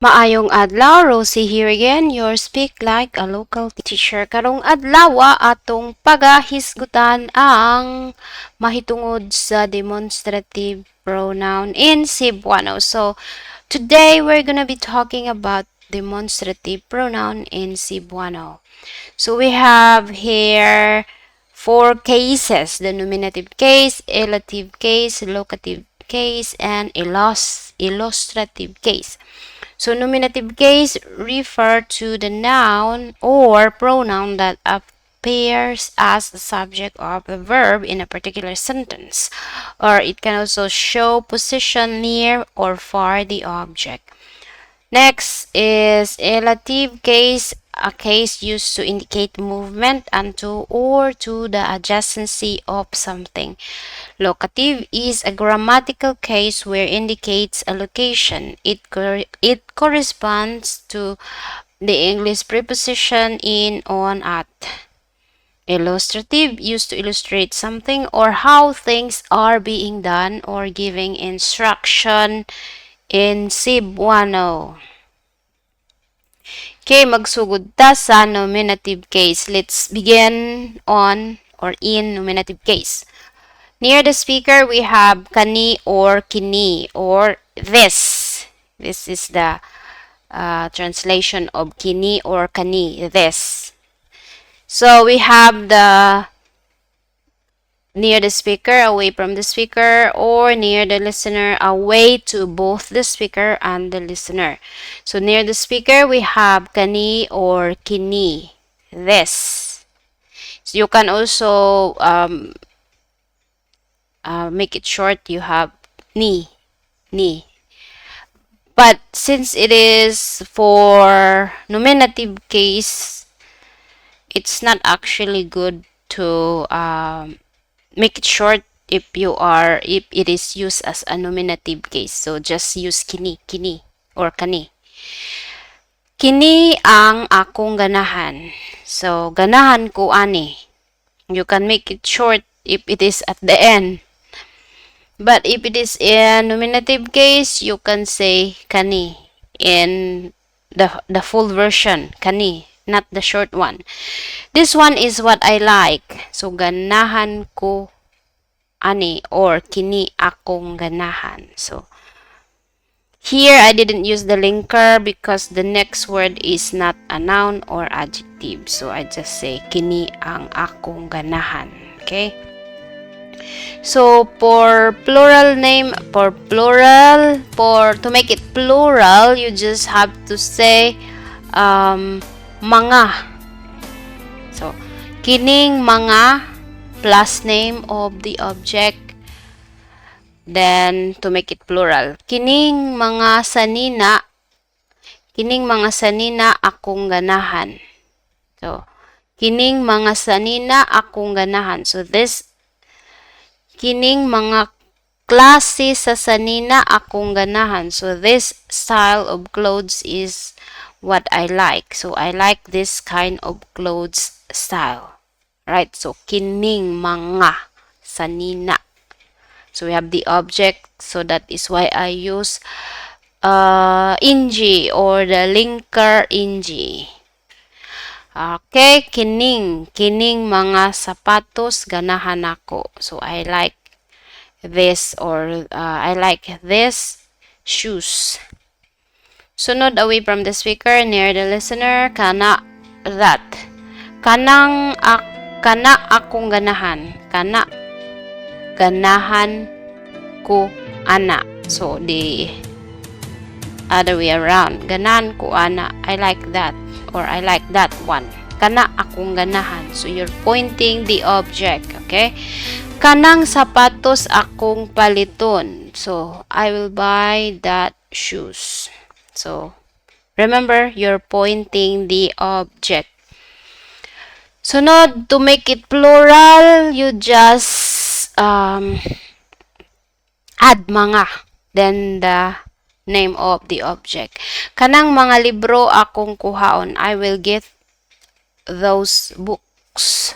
Maayong adlaw, Rosie here again, your Speak Like a Local teacher. Karong adlaw atong pagahisgutan ang mahitungod sa demonstrative pronoun in Cebuano. So, today we're gonna be talking about demonstrative pronoun in Cebuano. So, we have here four cases: the nominative case, elative case, locative case, and illustrative case. So, nominative case refer to the noun or pronoun that appears as the subject of the verb in a particular sentence. Or it can also show position near or far the object. Next is elative case, a case used to indicate movement unto or to the adjacency of something. Locative is a grammatical case where indicates a location. It corresponds to the English preposition in, on, at. Illustrative, used to illustrate something or how things are being done or giving instruction in Cebuano. Okay, magsugod ta sa nominative case. Let's begin on or in nominative case. Near the speaker, we have kani or kini or this. This is the translation of kini or kani, this. So we have the near the speaker, away from the speaker, or near the listener, away to both the speaker and the listener. So near the speaker, we have kani or kini, this. So you can also make it short. You have ni, ni. But since it is for nominative case, it's not actually good to make it short if it is used as a nominative case. So just use kini, kini or kani. Kini ang akong ganahan. So ganahan ko ani. You can make it short if it is at the end. But if it is in nominative case, you can say kani in the full version, kani, not the short one. This one is what I like. So ganahan ko ani or kini akong ganahan. So here I didn't use the linker because the next word is not a noun or adjective. So I just say kini ang akong ganahan. Okay? So for plural name, for plural, for to make it plural, you just have to say mga. So kining mga plus name of the object, then to make it plural. Kining mga sanina akong ganahan. So kining mga sanina akong ganahan. So this kining mga klase sa sanina akong ganahan. So this style of clothes is what I like. So I like this kind of clothes style. Right? So kining mga sanina. So we have the object. So that is why I use ng or the linker ng. Okay, kining mga sapatos ganahan ako. So I like this or I like this shoes. Sunod, away from the speaker, near the listener, kana, that. Kana akong ganahan. Kana ganahan ko ana. So the other way around. Ganahan ko ana. I like that or I like that one. Kana akong ganahan. So you're pointing the object, okay? Kanang sapatos akong paliton. So I will buy that shoes. So remember, you're pointing the object. Sunod, to make it plural, you just add mga, then the name of the object. Kanang mga libro akong kuhaon. I will get those books.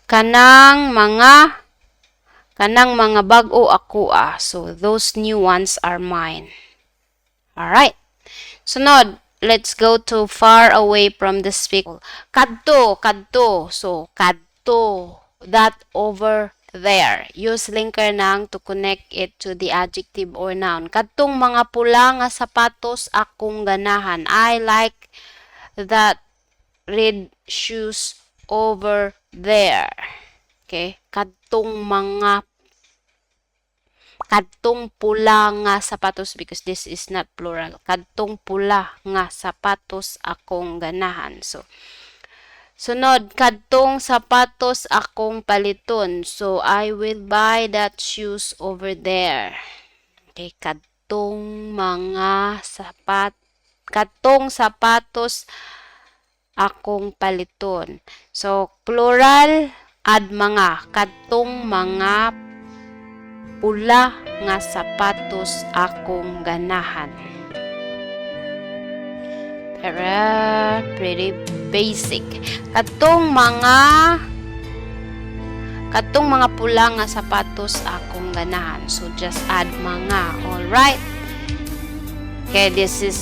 Kanang mga bag-o ako ah. So those new ones are mine. All right. Sunod, let's go to far away from the speaker. Kadto, kadto. So, kadto. That over there. Use linker nang to connect it to the adjective or noun. Kadtong mga pula nga sapatos akong ganahan. I like that red shoes over there. Okay? Kadtong pula nga sapatos, because this is not plural. Kadtong pula nga sapatos akong ganahan. So, sunod, kadtong sapatos akong paliton. So, I will buy that shoes over there. Okay, kadtong sapatos akong paliton. So, plural, add mga. Kadtong mga pula nga sapatos akong ganahan. Pero, pretty basic. Kadtong mga pula nga sapatos akong ganahan. So, just add mga. Alright. Okay, this is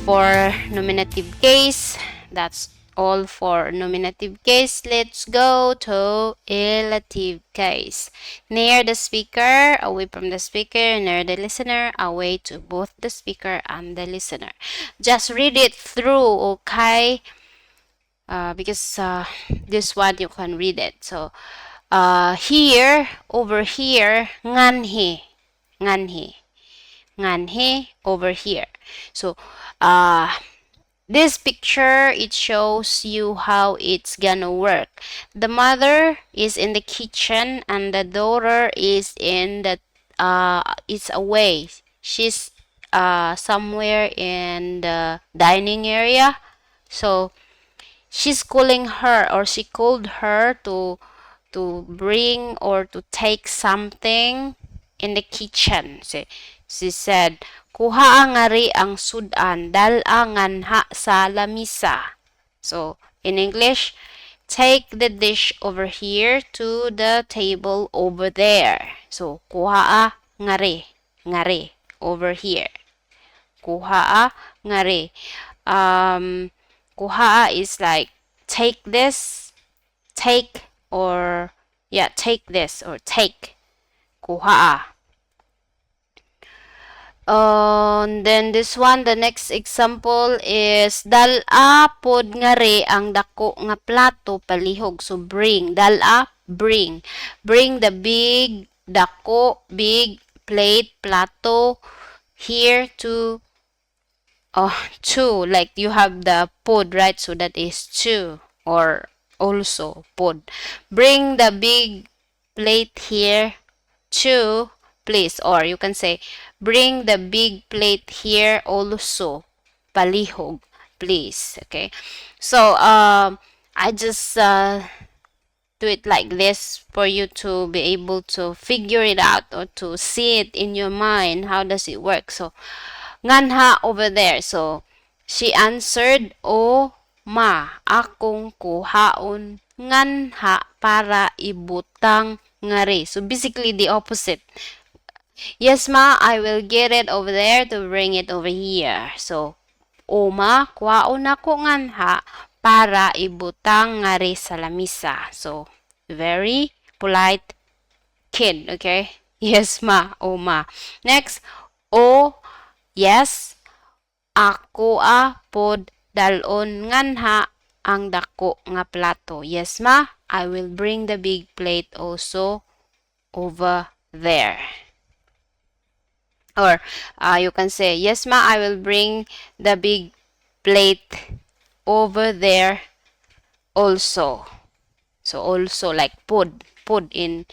for nominative case. That's all for nominative case. Let's go to illative case. Near the speaker, away from the speaker, near the listener, away to both the speaker and the listener. Just read it through, okay? Because this one you can read it. So, here, over here, nganhi, nganhi, nganhi, over here. So, this picture, it shows you how it's gonna work. The mother is in the kitchen and the daughter is away. She's somewhere in the dining area. So, she's calling her or she called her to bring or to take something in the kitchen. She said, "Kuhaa ngari ang sudan, dal-a nganha sa lamisa." So, in English, "Take the dish over here to the table over there." So, kuhaa ngari, ngari, over here. Kuhaa ngari. Kuhaa is like take this, take or yeah, take this or take. Kuhaa. And then this one, the next example is dal-a pod ngari ang dako nga plato palihog. So bring, dal-a, bring. Bring the big, dako, big plate, plato here to, oh, to, like you have the pod, right? So that is to or also pod. Bring the big plate here to, please, or you can say, "Bring the big plate here also palihog, please." Okay, so I just do it like this for you to be able to figure it out or to see it in your mind, how does it work. So nganha, over there. So she answered, "O ma, akong kuhaon nganha para ibutang ngari." So basically the opposite. "Yes ma, I will get it over there to bring it over here." So, "O ma, kuhaon nako nganha para ibutang ngari sa lamisa." So, very polite kid, okay? Yes ma, o ma. Next, o yes, ako a pod dalon nganha ang dako nga plato. "Yes ma, I will bring the big plate also over there." Or you can say, "Yes ma, I will bring the big plate over there also." So also like pod, pod in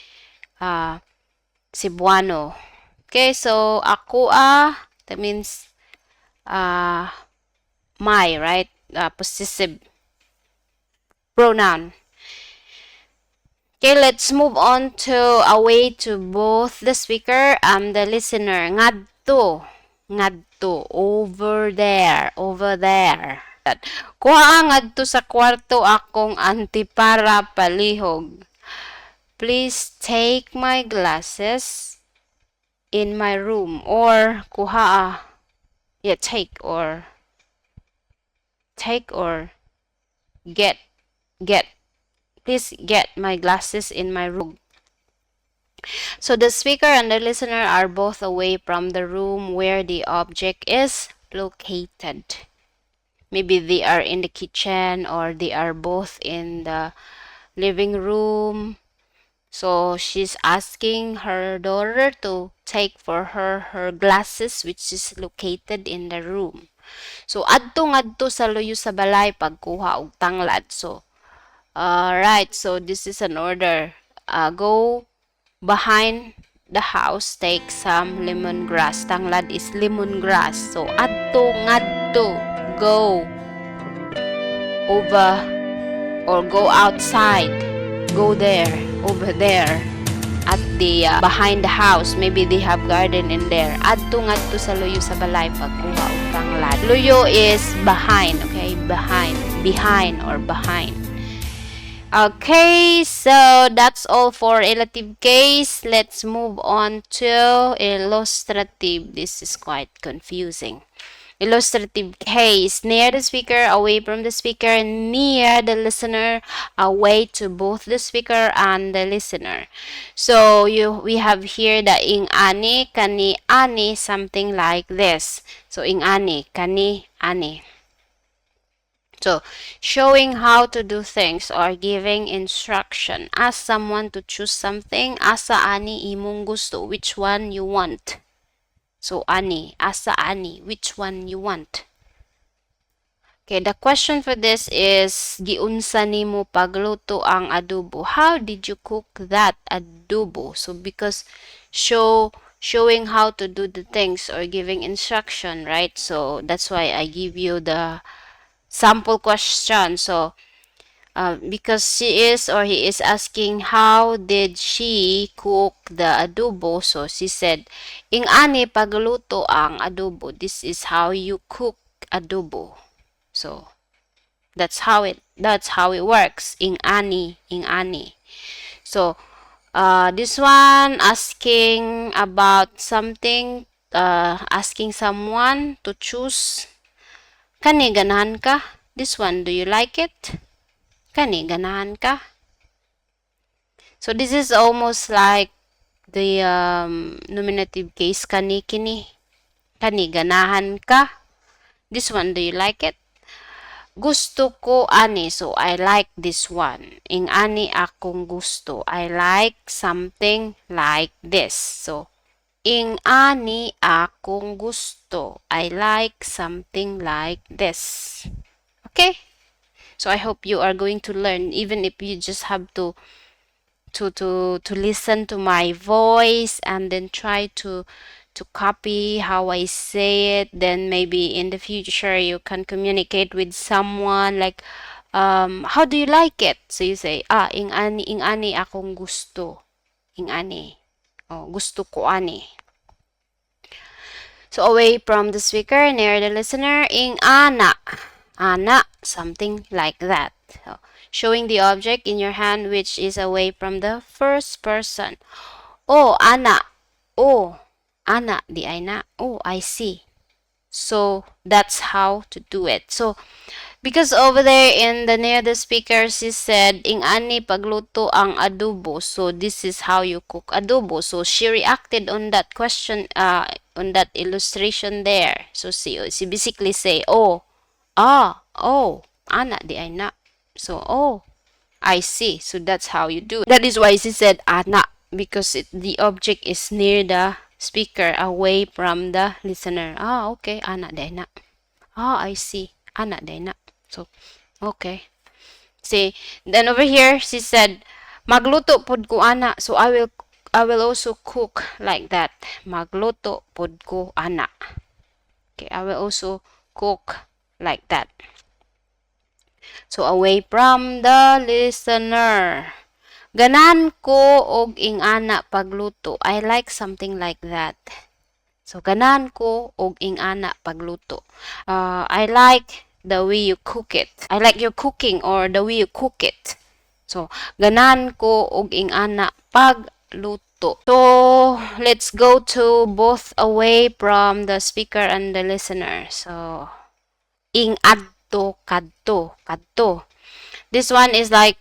Cebuano. Okay, so ako a, that means my, right? Possessive pronoun. Okay, let's move on to away to both the speaker and the listener. Ngadto. Ngadto. Over there. Over there. Kuha ngadto sa kwarto akong antipara palihog. Please take my glasses in my room, or kuha, yeah, take or Take or get, get. Please get my glasses in my room. So the speaker and the listener are both away from the room where the object is located. Maybe they are in the kitchen or they are both in the living room. So she's asking her daughter to take for her her glasses, which is located in the room. So adto ngadto sa luyo sa balay pagkuha og tanglad. So alright, so this is an order. Go behind the house, take some lemongrass. Tanglad is lemongrass. So adto ngadto, go over or go outside. Go there, over there at the behind the house. Maybe they have garden in there. Adto ngadto sa luyo sa balay pagkuha og tanglad. Luyo is behind, okay? Behind, behind or behind. Okay, so that's all for illative case. Let's move on to illustrative. This is quite confusing. Illustrative case: near the speaker, away from the speaker, near the listener, away to both the speaker and the listener. So you we have here the ing ani, kani, ani, something like this. So ing ani, kani, ani. So, showing how to do things or giving instruction. Ask someone to choose something. Asa ani imong gusto? Which one you want? So, ani. Asa ani? Which one you want? Okay, the question for this is, giunsa nimo pagluto ang adobo? How did you cook that adobo? So, because showing how to do the things or giving instruction, right? So, that's why I give you the sample question. So, because she is or he is asking how did she cook the adobo. So, she said, ing-ani pagluto ang adobo. This is how you cook adobo. So, that's how it works. Ing-ani, ing-ani. So, this one asking about something, asking someone to choose. Kani ganahan ka? This one, do you like it? Kani ganahan ka? So this is almost like the nominative case, kani kini. Kani ganahan ka? This one, do you like it? Gusto ko ani, so I like this one. Ing ani akong gusto. I like something like this. So, ing ani akong gusto. I like something like this. Okay? So I hope you are going to learn, even if you just have to listen to my voice and then try to copy how I say it. Then maybe in the future you can communicate with someone like, "How do you like it?" So you say, "Ah, ing ani akong gusto. Ing ani. Oh, gusto ko ani." So away from the speaker, near the listener, ing ana. Ana, something like that. So, showing the object in your hand which is away from the first person. Oh, ana. Oh, ana, diay na. Oh, I see. So that's how to do it. So because over there in the near the speaker, she said, ing ani pagluto ang adobo. So this is how you cook adobo. So she reacted on that question, on that illustration there. So she basically say, "Oh, ah, oh, ana diay na." So, "Oh, I see." So that's how you do it. That is why she said ana, because the object is near the speaker, away from the listener. "Ah, okay, ana diay na. Ah, I see. Ana diay na." So, okay. See, then over here, she said, magluto pod ko ana. So, I will also cook like that. Magluto pod ko ana. Okay, I will also cook like that. So, away from the listener. Ganahan ko og ing-ana pagluto. I like something like that. So, ganahan ko og ing-ana pagluto. I like the way you cook it. I like your cooking or the way you cook it. So, ganahan ko og ing-ana pagluto. So, let's go to both away from the speaker and the listener. So, ing adto. adto, kadto, kadto. This one is like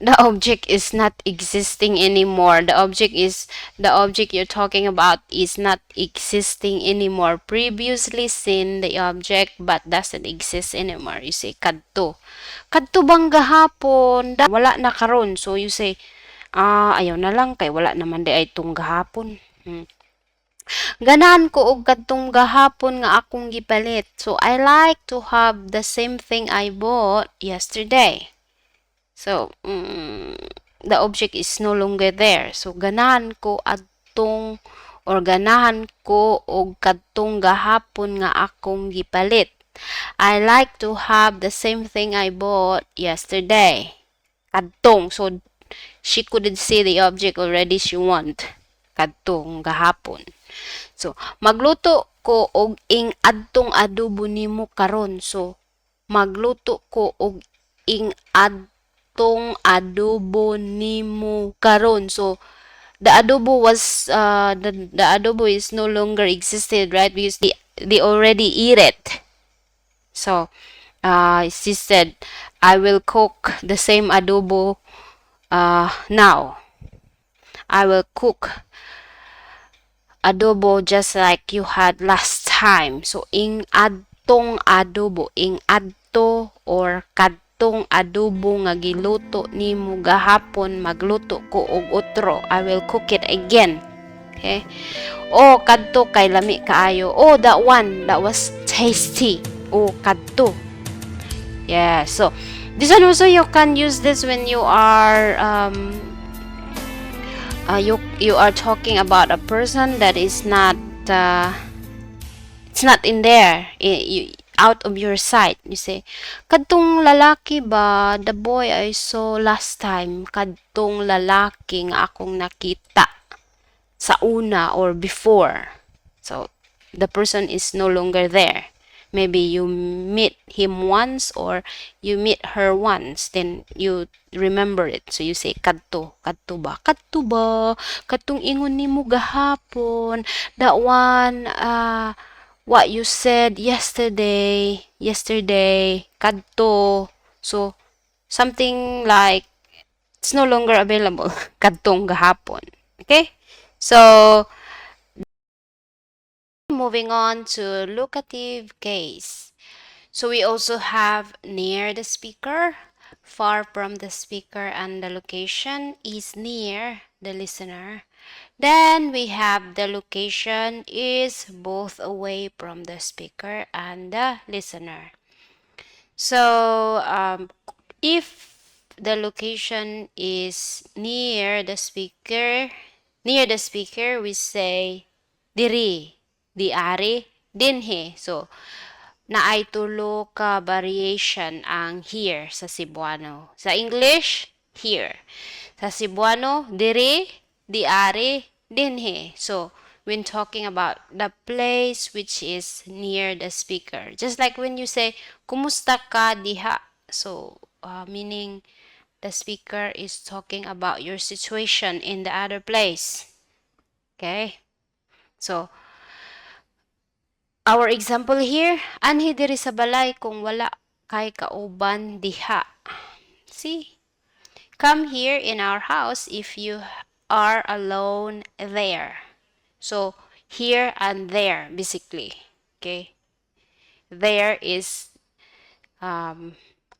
the object is not existing anymore. The object you're talking about is not existing anymore. Previously seen the object but doesn't exist anymore. You say kadto. Kadto bang gahapon? Wala na karon. So you say, "Ah, ayaw na lang kay wala naman diay tong gahapon." Ganahan ko og kadtong gahapon nga akong gipalit. So I like to have the same thing I bought yesterday. So, the object is no longer there. So, ganahan ko adtong or ganahan ko og kadtong gahapon nga akong gipalit. I like to have the same thing I bought yesterday. Kadtong. So, she couldn't see the object already she want. Kadtong gahapon. So, magluto ko og ing adtong adobo nimo karon. So, magluto ko og ing adtong adobo nimo karon. So, the adobo is no longer existed, right? Because they already eat it. So, she said, "I will cook the same adobo now. I will cook adobo just like you had last time." So, ing adtong adobo, ing adto or kadtong adobo nga giluto nimo gahapon, magluto ko og otro. I will cook it again. Okay? Oh, kadto kay lami kaayo. Oh, that one, that was tasty. Oh, kadto. Yeah, so this one also, you can use this when you are talking about a person that is not it's not in there, out of your sight. You say, "Kadtong lalaki ba, the boy I saw last time," kadtong lalaki nga akong nakita sa una or before. So the person is no longer there. Maybe you meet him once or you meet her once, then you remember it. So you say kadto, kadto ba? Kadto ba? Kadtong ingon nimo gahapon, that one, what you said yesterday, yesterday, kadto. So something like it's no longer available, kadtong gahapon. Okay? So moving on to locative case. So we also have near the speaker, far from the speaker, and the location is near the listener. Then we have the location is both away from the speaker and the listener. So if the location is near the speaker, we say diri, diari, dinhi. So naay tulo ka variation ang "here" sa Cebuano. Sa English, "here." Sa Cebuano, diri, diari, dinhi. So, when talking about the place which is near the speaker. Just like when you say, "Kumusta ka diha?" So, meaning the speaker is talking about your situation in the other place. Okay? So, our example here, anhi diri sa balay kung wala kay kauban diha. See? Come here in our house if you are alone there. So, here and there, basically. Okay? There is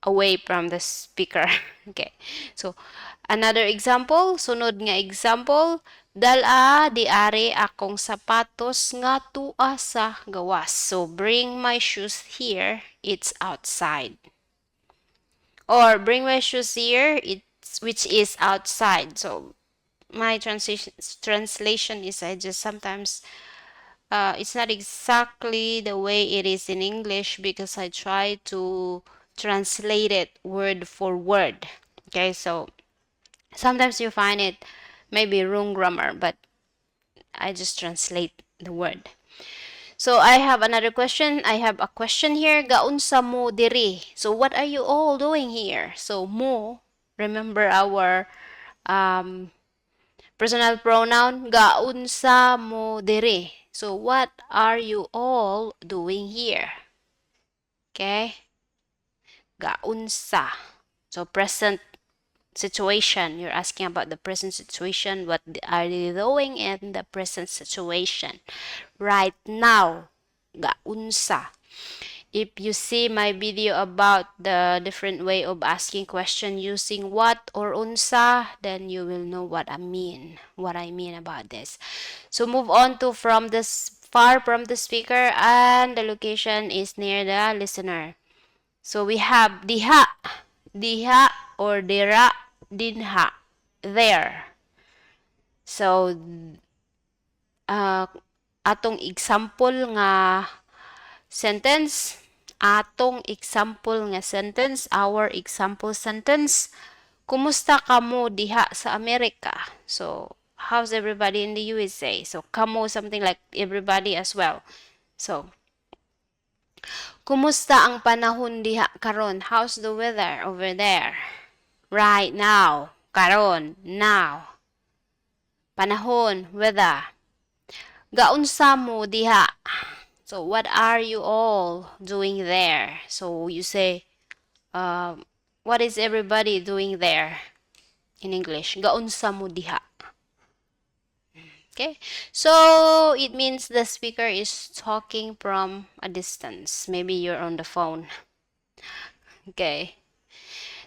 away from the speaker. Okay. So, another example, sunod nga example, dal-a diari akong sapatos nga tua sa gawas. So, bring my shoes here, it's outside. Or bring my shoes here, it's which is outside. So, my translation is, I just sometimes it's not exactly the way it is in English because I try to translate it word for word. Okay, so sometimes you find it maybe wrong grammar, but I just translate the word. So I have another question. I have a question here. Gaunsa mo diri? So what are you all doing here? So "mo," remember our personal pronoun, gaunsa mo diri? So what are you all doing here? Okay? Gaunsa. So present situation. You're asking about the present situation. What are they doing in the present situation? Right now. Gaunsa. If you see my video about the different way of asking question using "what" or "unsa," then you will know what I mean about this. So move on to from this far from the speaker and the location is near the listener. So we have diha, diha or dira, dinha, there. So atong example nga sentence, atong example nga sentence, our example sentence, "Kumusta kamo diha sa Amerika?" So, how's everybody in the USA? So, kamo, something like everybody as well. So, kumusta ang panahon diha karon? How's the weather over there? Right now. Karon. Now. Panahon. Weather. Gaunsa mo diha? So, what are you all doing there? So, you say, what is everybody doing there? In English, gaunsa mo diha? Okay, so it means the speaker is talking from a distance. Maybe you're on the phone. Okay.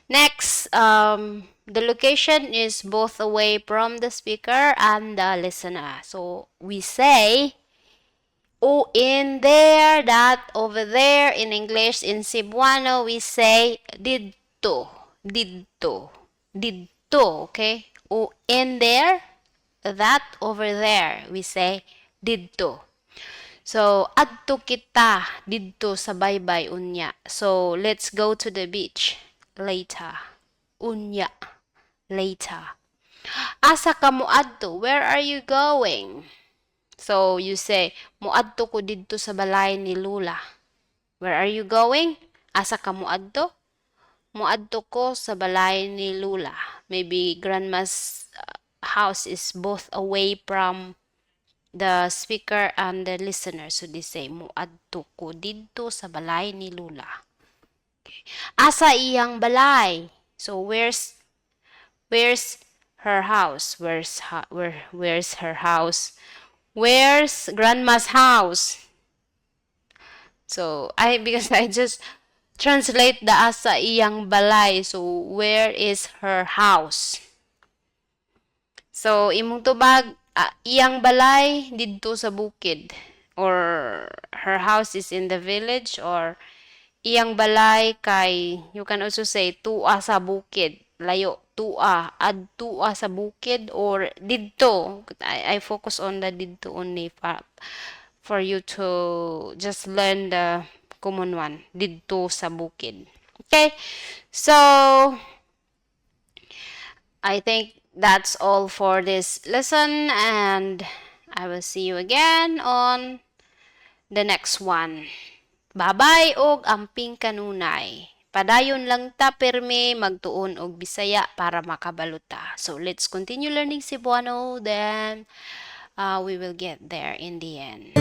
Next, the location is both away from the speaker and the listener. So we say, oh, in there, that, over there. In English, in Cebuano, we say didto, didto, didto, okay? Oh, in there, that, over there. We say didto. So, adto kita didto sa baybay unya. So, let's go to the beach later. Unya. Later. Asa ka moadto? Where are you going? So, you say, moadto ko didto sa balay ni Lola. Where are you going? Asa ka moadto? Moadto ko sa balay ni Lola. Maybe grandma's house is both away from the speaker and the listener. So they say, moadto ko didto sa balay ni Lola. Okay. Asa iyang balay? So where's her house? Where's her house? Where's grandma's house? So I because I just translate the asa iyang balay. So where is her house? So imong tubag, iyang balay didto sa bukid or her house is in the village, or iyang balay kay, you can also say tua sa bukid, layo, tua, adtua sa bukid or didto. I focus on the didto only for you to just learn the common one, didto sa bukid. Okay, so I think that's all for this lesson and I will see you again on the next one. Bye-bye og amping kanunay. Padayon lang ta pirmi magtuon og Bisaya para makabalo ta. So let's continue learning Cebuano, then we will get there in the end.